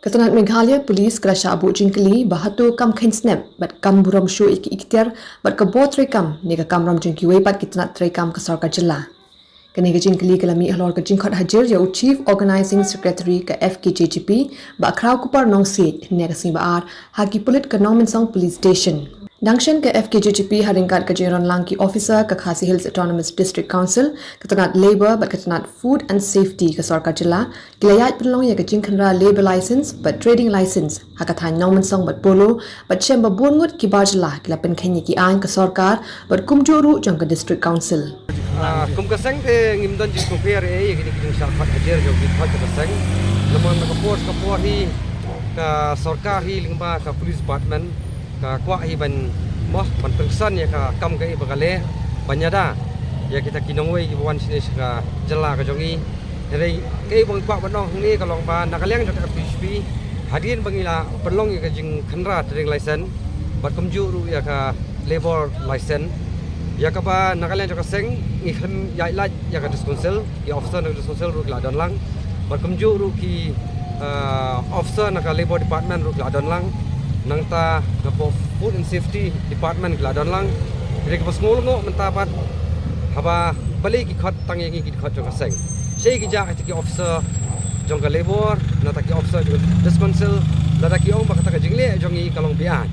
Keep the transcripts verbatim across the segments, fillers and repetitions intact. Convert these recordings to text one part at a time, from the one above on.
Ka tnat Meghalaya Police ka la shah buh jingkylli ba hato kam kheiñ snep bad kam burom shuh ïa ki ikhtiar bad ka bor treikam ne ka kamram jong kiwei pat ki tnat treikam ka sorkar jylla. Kane ka jingkylli ka la mih halor ka jingkhot hajir ïa u Chief Organising Secretary ka F K J G P, Bah Khrawkupar Nongsiej, hynne ka sngi Ba-ar ha ki pulit ka Nongmensong Police Station. Dang shen ka F K J G P ha ryngkat ka jingïadonlang ki officer ka Khasi Hills Autonomous District Council, ka tnat Labour bad ka tnat Food and Safety ka sorkar jylla, ki la ïaid pynlong ïa ka jingkhynra labour license bad trading license ha ka thaiñ Nongmensong bad Polo, bad shem ba bun ngut ki bar jylla ki la pynkheiñ ïa ki aiñ ka sorkar bad kumjuh ruh jong ka District Council. Ah, kum ka seng te ngim don jingkumpir ei ïa kine ki jingshah khot hajir jong ki khot ka seng. Namar na ka por ka por hi ka sorkar hi lyngba ka police department ka kwah hi ban moh ban pynksan ïa ka kam kaei ba ka leh ban ïada ïa kita ki nongwei kiba wan shane sha ka jylla ka jong ngi. Hynrei kaei ba ngi kwah ban ong hangne ka long ba na ka liang jong ka F K J G P hadien ba ngi la pynlong ïa ka jingkhynra trading license bad kumjuh ruh ïa ka labour license, ïa kaba na ka liang jong ka seng ngi khlem ïaid lait ïa ka District Council, ki officer na ka District Council ruh ki la don lang bad kumjuh ruh ki, ah, officer na ka Labour Department ruh ki la don lang, nangta na ka Food and Safety Department ki la don lang. Hynrei kaba sngew lyngngoh mynta pat haba balei ki khot tang ïa ngi ki khot jong ka seng. Shaei ki jah kita ki officer jong ka Labour, nangta ki officer jong ka District Council, lada ki ong ba kata ka jingleh jong ngi ka long be-aiñ.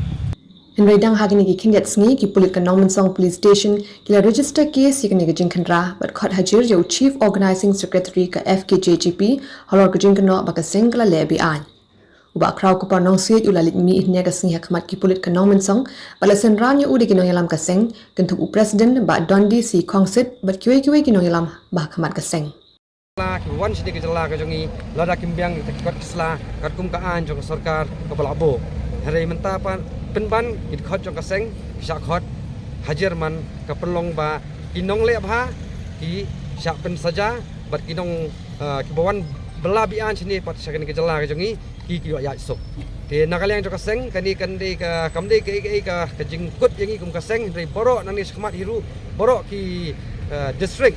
Hynrei dang ha kine ki khyndiat sngi ki pulit ka Nongmensong Police Station ki la register case ïa kane ka jingkhynra bad khot hajir ïa u Chief Organising Secretary ka F K J G P halor ka jingkynnoh ba ka seng ka la leh be-aiñ. U Bah Khrawkupar Nongsiej u la leit mih hynne ka sngi ha khmat ki pulit ka Nongmensong bad la synran ïa u da ki nongïalam ka seng, kynthup u President Bah Dundee C Khongsit bad kiwei kiwei ki nongïalam ba ha khmat ka seng. Ki wan shane ka jylla ka jong ngi, lada kim biang kita ki kot ki sla katkum ka aiñ jong ka sorkar kaba la buh. Hynrei mynta pat pynban ki dkhot jong ka seng ki shah khot hajir man ka pynlong ba ki nongleh bha ki shah pynsaja bad ki nong, ah, kiba wan bylla be-aiñ shane pat sha kane ka jylla ka jong ngi ki, ki ïoh ïaid suk. Te na ka liang jong ka seng kane kan dei ka, kam dei kaei kaei ka, ka jingkut ïa ngi kum ka seng, hynrei baroh nangne shakhmat hi ruh baroh ki, eh, district,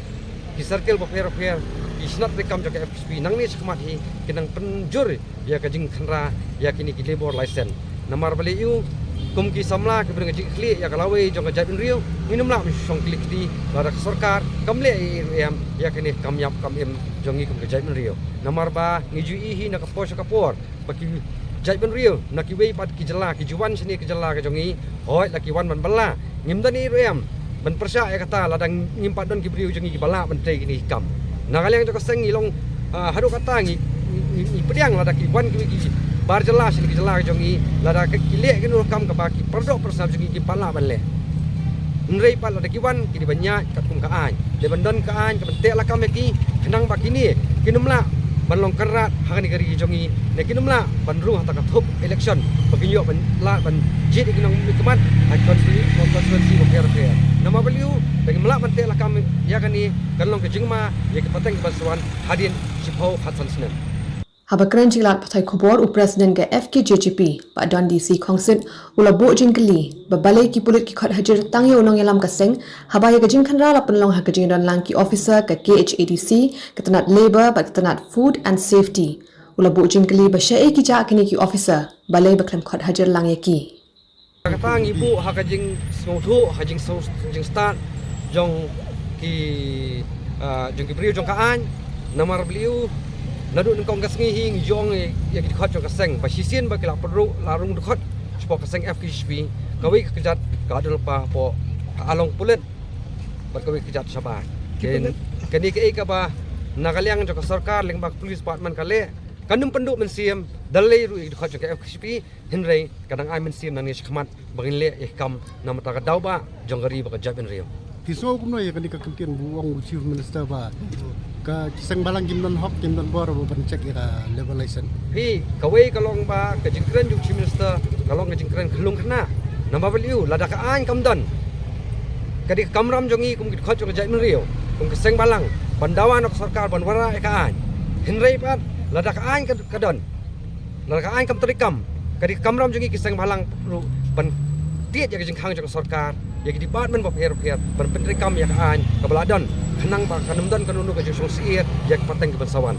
ki circle bapher bapher, ki tnat treikam jong ka F K J G P nangne shakhmat hi ki nang pynjur ïa ka jingkhynra ïa kine ki labour license. Namar balei ïa u kum ki samla kiba don ka jingkitkhlieh ïa ka lawei jong ka jaitbynriew, ngin ym lah ban shong kylli kti lada ka sorkar kam leh ei ei ruh em ïa kane ka kam ïap kam im jong ngi kum ka jaitbynriew. Namar ba ngi ju ïohi na ka por sha ka por ba ki jaitbynriew na kiwei pat ki jylla ki ju wan shane ka jylla ka jong ngi, hooid la ki wan ban bylla, ngim don ei ruh em ban pyrshah ïa kata lada ngim pat don ki briew jong ngi kiba lah ban trei kine ki kam. Na ka liang jong ka seng ngi long, ah, haduh katta ngi, ngi, ngi, ngi pdiang lada ki wan kiwei ki bar jylla shane ka jylla ka jong ngi, lada ki leh kino ruh kam kaba ki paralok parasnam jong ngi kim pat lah ban leh. Hynrei pat lada ki wan ki dei ban ïaid katkum ka aiñ, dei ban don ka aiñ kaban teh lakam ïa ki, khnang ba kine kin ym lah ban long kynrad ha kane ka ri jong ngi, ne kin ym lah ban rung ha kata ka thup election ba kin ïoh ban lah ban jied ïa ki nongmihkhmat ha ki constituency, constituency bapher bapher. Namar balei ïa u, ba ngim lah ban teh lakam ïa kane kan long ka jingma ïa ki pateng kiban sa wan hadien shiphew khatsan snem. Haba kren sha ki lad pathai khubor, u President ka F K J G P, Bah Dundee C Khongsit, u la buh jingkylli ba balei ki pulit ki khot hajir tang ïa u nongïalam ka seng, haba ïa ka jingkhynra la pynlong ha ka jingdonlang ki officer ka K H A D C, ka tnat Labour bad ka tnat Food and Safety. U la buh jingkylli ba shaei ki jah kine ki officer, balei ba khlem khot hajir lang ïa ki. Kata ngi buh ha ka jingsngewthuh, ha ka jingsngew, jingstad jong ki, ah, jong ki briew jong ka aiñ. Namar balei ïa u, naduh nyngkong ka sngi hi ngi ju ong ïa ki dkhot jong ka seng ba shisien ba ki la pynrung, la rung dkhot shapoh ka seng F K J G P, kawei ka kjat ka la don lypa hapoh ka along pulit bad kawei ka kjat shabar. Ken, kane kaei kaba na ka liang jong ka sorkar lyngba ka police department ka leh, kan ym pynduh mynsiem da lei ruh ïa ki dkhot jong ka F K J G P, hynrei ka dang ai mynsiem nangne shakhmat ba ngin leh ïa ki kam namar ka daw ba jong ka ri bad ka jaitbynriew. Phi sngew kumno ïa kane ka kyntien ba u ong u Chief Minister ba ka ki seng bhalang kim don hok, kim don bor ba ban check ïa ka labour license? Phi, kawei ka long ba ka jingkren jong u Chief Minister ka long ka jingkren khyllung khynnah. Namar balei ïa u, lada ka aiñ kam don, ka dei ka kamram jong ngi kum ki dkhot jong ka jaitbynriew, kum ka seng bhalang, ban dawa na ka sorkar ban wanrah ïa ka aiñ. Hynrei pat lada ka aiñ ka, ka don, lada ka aiñ kam treikam, ka dei ka kamram jong ngi ki seng bhalang ruh ban tied ïa ka jingkhang jong ka sorkar, ïa ki department bapher bapher ban pyntreikam ïa ka aiñ kaba la don, khnang ba kan ym don kano kano ka jingsngewsih ïa ki pateng kiban sa wan.